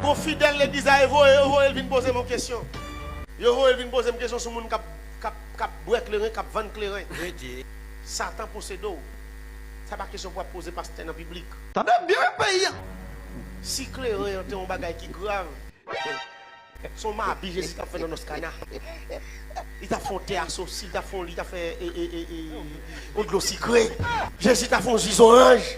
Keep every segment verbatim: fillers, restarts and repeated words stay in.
Gon fidèl legliz la, yo voye, yo voye l vin poze m yon kesyon. Yo voye l vin poze m kesyon sou moun k ap, k ap, k ap bwè kleren, k ap vann kleren. Satan posede w. Sa pa kesyon pou w ap poze pastè nan piblik. Tande byen, peyi a. Si kleren an te yon bagay ki grav, se yon mabi Jezi t ap fè nan nòs Kana. Li t ap fè yon te asosi, li t ap fè yon, li t ap fè e, e, e, e, yon dlo sikre. Jezi t ap fè yon ji zoranj.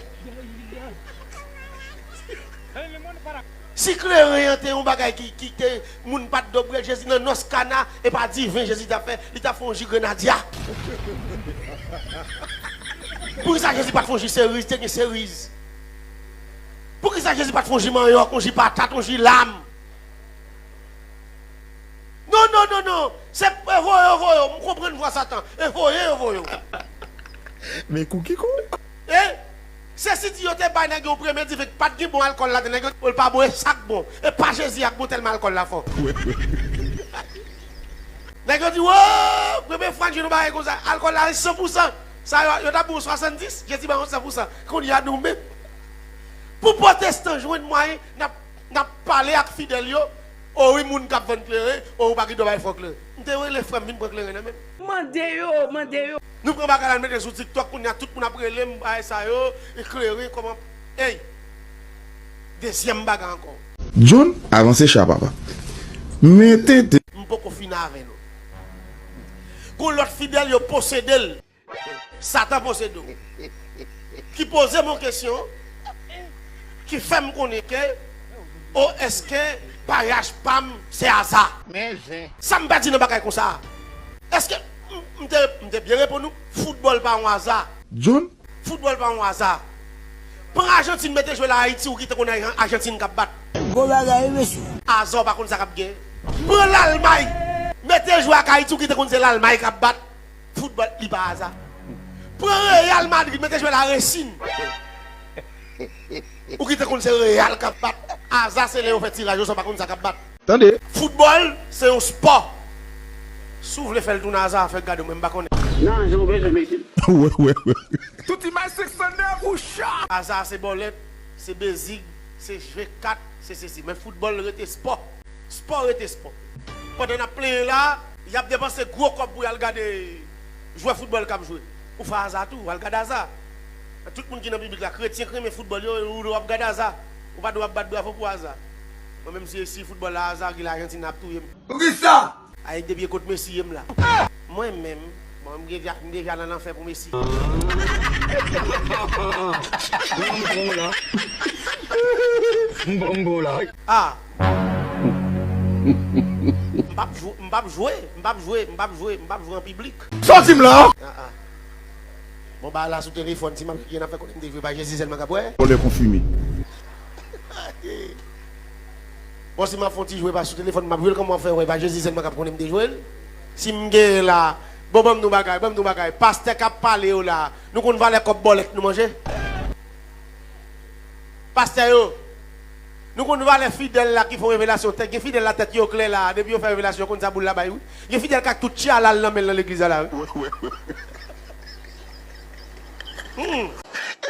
Si kleren an te yon bagay ki, ki te moun pa t dobre, Jezi nan nòs Kana, e pa diven Jezi t ap fè, li t ap fè yon ji grenadya. Poukisa Jezi pa t fè yon ji seriz, te gen seriz? Poukisa Jezi pa t fè yon ji manyòk, yon ji patat, yon ji lam? Non, non, non, non. Se e voye yo voye w. M konprann vwa Satan. E voye yo voye w. Men kou ki kou? E se si di yo te bay nèg yo yon premye diven ki pa t gen bon alkòl ladan, nèg yo di, "Bon, l pa bon, e sa k bon. E pa Jezi a k bon tèlman alkòl la fò." Nèg yo di, "Wo, premye fwa n jwenn yon bagay konsa. Alkòl la se san pou san. Sa yo, yo t ap bon swasanndis, Jezi ba yo san pou san. Kounye a nou menm." Pou pwotestan jwenn mwayen, n ap, n ap pale ak fidèl yo, o wi, moun k ap vann kleren, o ou pa gen dwa bay fò kleren. M te rele frè m vin pran kleren nan men m. Mande yo, mande yo. Nou pran bagay la, n mete sou TikTok, kounye a tout moun ap rele m, bagay sa yo, e kleren, kòman, ey, dezyèm bagay ankò. John, avanse cha papa. Men tenten. M poko fin avè nou. Gon lòt fidèl yo posede l. Satan posede w. Ki poze m yon kesyon, ki fè m konnen ke, o èske parèyaj pa m se aza? Men zen. Sa m pèdi nan bagay konsa? Èske m, m te, m te byen reponn ou? Foutbòl pa yon aza. John? Foutbòl pa yon aza. Pran Ajantin mete jwe la Ayiti, ou kite konn Ajantin k ap bat. Gwo bagay, wi, mesye. Aza, ou pa konn sa k ap gen. Pran Lalmay mete jwe ak Ayiti, ou kite konn se Lalmay k ap bat. Foutbòl, li pa aza. Pran Real Madrid, mete jwe la Resin. Ou kite konn se Real k ap bat. Aza, se lè yo fè tiraj osò, pa konn sa k ap bat. Tande. Foutbòl, se yon spò. Si w vle fè l tounen aza, fè gade w, men m pa konnen. Nan jan w bezwen mete l. Wè, wè, wè. Tout imaj senk san nèf ou cha. Aza, se bòlèt, se bezig, se jwe kat, se sesi. Men foutbòl rete spò. Spò rete spò. Pandan n ap plenyen la, y ap depanse gwo kòb pou y al gade jwè foutbòl k ap jwe. Ou fè aza tou, w al gade aza. Tout moun ki nan piblik la, kretyen k renmen foutbòl yo, ou w ap gade aza. Ou pa dwe ap bat bravo pou aza. Mwen menm si, si foutbòl la aza, ki Lajantin ap touye m. Poukisa? Ayik depi e kot Messi ye m la. Mwen menm, bon, m deja, m deja nan lanfè pou Messi. M bon la. M bon, m bon la. Ah. M p ap jwe, m p ap jwe, m p ap jwe, m p ap jwe, m p ap jwe an piblik. Sa w di m la? Ah, ah. Bon, ba la sou telefòn, si m ap jwe, n ap fè konnen m te jwe, pa Jezi sèlman k ap wè. Vòlè konfime. Bon, si m ap fè yon ti jwe pa sou telefòn, m ap jwe l kòman w fè wè, pa Jezi sèlman k ap konnen m te jwe l. Si m genyen la, bon, ban m nou bagay, ban m nou bagay. Pastè k ap pale yo la, nou konn valè kòb bòlèt nou manje? Pastè yo, nou konn valè fidèl la ki fè yon revelasyon. Tèt, gen fidèl la tèt yo klè la, depi yo fè revelasyon, yo konn sa boul la bay, wi. Gen fidèl k ak tout tchalal nan men l nan legliz la, la, wi. Hmm.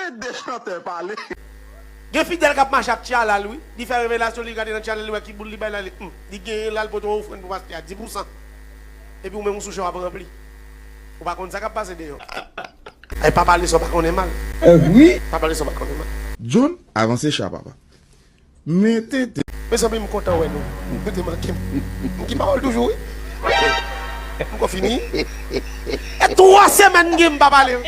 Ede chantè pale. Gen fidèl k ap mache ak tchalal, wi. Li fè revelasyon, li gade nan tchalal, li wè ki boul li bay la, li, hmm, li genyen la, li pote yon ofrann pou pastè a, dis pou san. Epi ou menm ou sou chan w ap ranpli. Ou pa konn sa k ap pase deyò. Ay, pa pale sa w pa konnen mal. Eh, wi. Pa pale sa w pa konnen mal. John, avanse cha, papa. Men tenten. Mezanmi, m kontan wè nou. Nou te manke m. M gen pawòl toujou, wi. M ko fini. E twa semèn m gen m pa pale.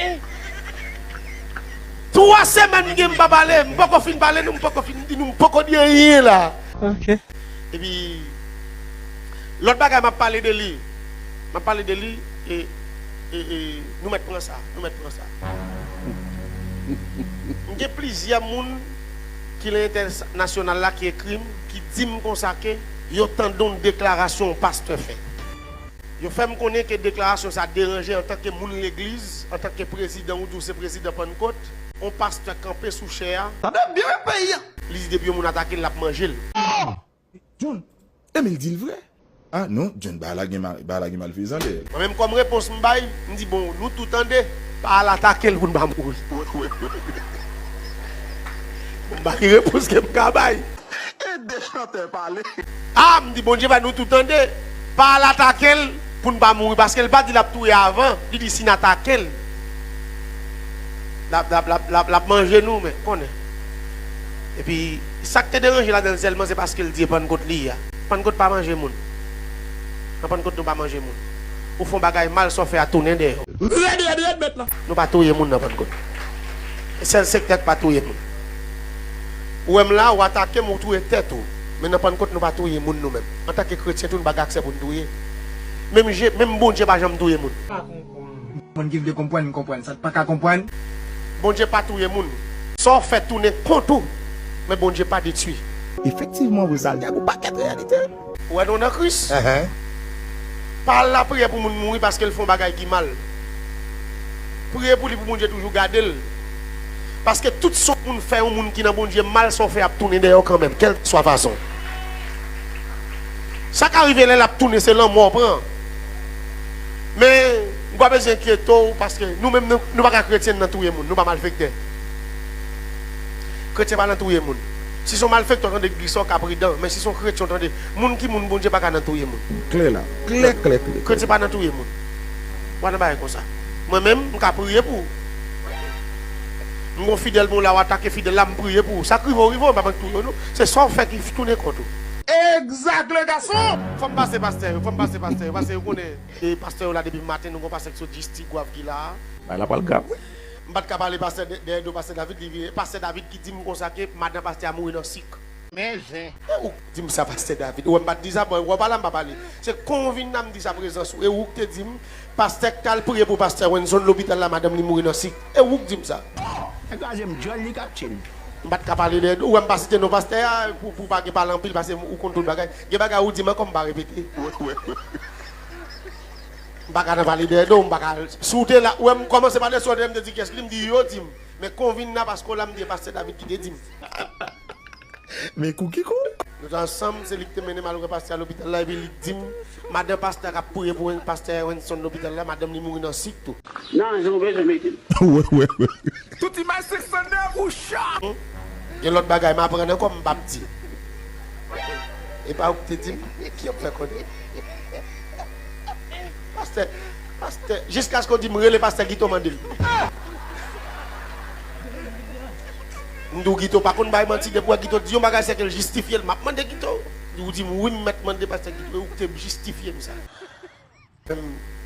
Twa semèn m gen m pa pale. M poko fin pale nou, m poko fin di nou, m poko di anyen la. Ok. Epi, lòt bagay m ap pale de li, m ap pale de li, e, e, e, nou mèt pran sa, nou mèt pran sa. M gen plizyè moun ki nan entènasyonal la ki ekri m, ki di m konsa ke yo tande yon deklarasyon yon pastè fè. Yo fè m konnen ke deklarasyon sa deranje antanke moun legliz, antanke prezidan, ou di w se prezidan Pannkot, yon pastè kanpe sou chè a. Tande byen, peyi a. Li di depi yon moun atake l, l ap manje l. John, Emil di l vre. Ah non, John, bagay la gen mal, bagay la gen malfezan dèyè l. Mwen menm kòm repons m bay, m di, bon, nou tou tande, pa al atake l pou n pa mouri. Bon, m bay repons ke m ka bay. E De chantè pale. A, m di, Bondye ba nou tout tande. Pa al atake l pou n pa mouri, paske l pa di l ap touye avan. Li di si n atake l, l ap, l ap, l ap, l ap, l ap manje nou, men konnen. Epi, sa k te deranje ladan l sèlman, se paske l di e Pannkot li ye a. Pannkot pa manje moun. Nan Pannkot, nou pa manje moun. Ou fè yon bagay mal, sa w fè a tounen dèyè w. Rèd, rèd, rèd, mèt la. Nou pa touye moun nan Pannkot. E sèl sektè k pa touye moun. Ou wè m la, ou atake m, ou touye tèt ou. Men nan Pannkot, nou pa touye moun nou menm. Antanke kretyen tou, nou pa gen aksè pou n touye. Menm je, menm Bondye pa janm touye moun. Moun ki vle konprann, konprann. Sa k pa ka konprann. Bondye pa touye moun. Sa w fè tounen kont ou. Men Bondye pa detwi. Efektivman, vre sa l di a, gon pakèt reyalite. Ou wè nou nan Kris. Ahan. Pa al lapriyè pou moun mouri paske l fè yon bagay ki mal. Priye pou li pou Bondye toujou gade l. Paske tout sa yon moun fè yon moun ki nan Bondye mal, sa w fè ap tounen dèyè w kanmenm, kèlkeswa fason. Sa ka rive lè l ap tounen, se lanmò w pran. Men, ou pa bezwen enkyete w, paske nou menm, nou, nou pa ka kretyen nan touye moun, nou pa malfektè. Kretyen pa nan touye moun. Si se yon malfektè w tande k di sa, w ka pridan. Men si se yon kretyen w tande, moun ki moun, Bondye pa ka nan touye moun. Klè la. Klè, klè, klè, klè. Kretyen pa nan touye moun. W a nan bagay konsa. Mwen menm, m ka priye pou ou. M gon fidèl mwen la, w atake fidèl la, m priye pou ou. Sa k rive w rive w, m pa ban touye w non. Se sa w fè ki tounen kont ou. Egzak, le gason! Fò m pase pastè yo, fò m pase pastè yo, paske yo konnen, e, pastè yo la depi maten, nou gon pastè ki sot jis Tigwav ki la a. Bagay la pral grav, wi. M pa t ka pale pastè dè-, dèyè do pastè David, li vire. Pastè David ki di m konsa ke madan pastè a mouri nan sik. Men zen. E ou k di m sa, pastè David? Ou wè m pa t di sa, bon, ou pa la, m pa pale. Se kon w vin la, m di sa prezans ou. E ou k te di m, pastè k t al priye pou pastè Wenson lopital la, madanm li mouri nan sik. E ou k di m sa. Nèg la se m djòl li k ap tchil. M pa t ka pale dèyè do. Ou wè m pa site non pastè a, pou, pou pa gen pale anpil, paske ou konn tout bagay. Gen bagay ou di m ankò, m pa repete. M pa ka nan pale dèyè do, m pa ka. Si w te la, ou wè m kòmanse pale sou lè m te di kiyès li, m di yo di m. Men kon vin la, paske w la, m di e pastè David ki te di m. Men kou ki kou. Nou te ansanm, se li ki te mennen m al wè pastè a lopital la, epi li di m, madan pastè a k ap priye pou pastè Wenson lopital la, madanm li mouri nan sik tou. Nan zen w bezwen mete m. Wi, wi, wi. Tout imaj sèk san nèf ou cha. Gen lòt bagay m aprann ankò, m p ap di. E pa ou ki te di m, ki ap fè konnen. Pastè, pastè, jiskaske w di m rele pastè Guito mande l. M di w Guito pa konn bay manti, depi w wè Guito di yon bagay, se ke l jistifye l. M ap mande Guito. Ou di m wi, m mèt mande pastè Guito, e ou ki te jistifye m sa. M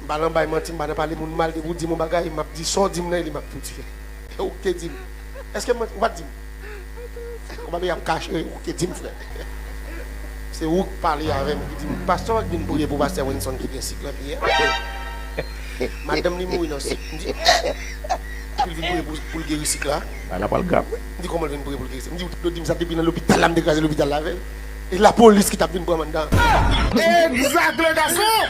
pa nan bay manti, m pa nan pale moun mal, depi w di m yon bagay, m ap di sa w di m nan, e li m ap fouti fè. E ou ki te di m. Èske m manti? Ou pa t di m. Ou pa bezwen ap kache, ou ki te di m, frè. Se ou k pale avè m, ki di m, pastè a k vin priye pou pastè Wenson ki gen sik lan, ki yè. Madanm li mouri nan sik. M di, eh! Epi l vin priye pou, pou l geri sik la. Bagay la pral grav, wi. M di, kòman l vin priye pou l geri sik? M di, ou t ap di m sa depi nan lopital la, m te kraze lopital la avè l. E lapolis ki t ap vin pran m anndan. Egzak, le gason!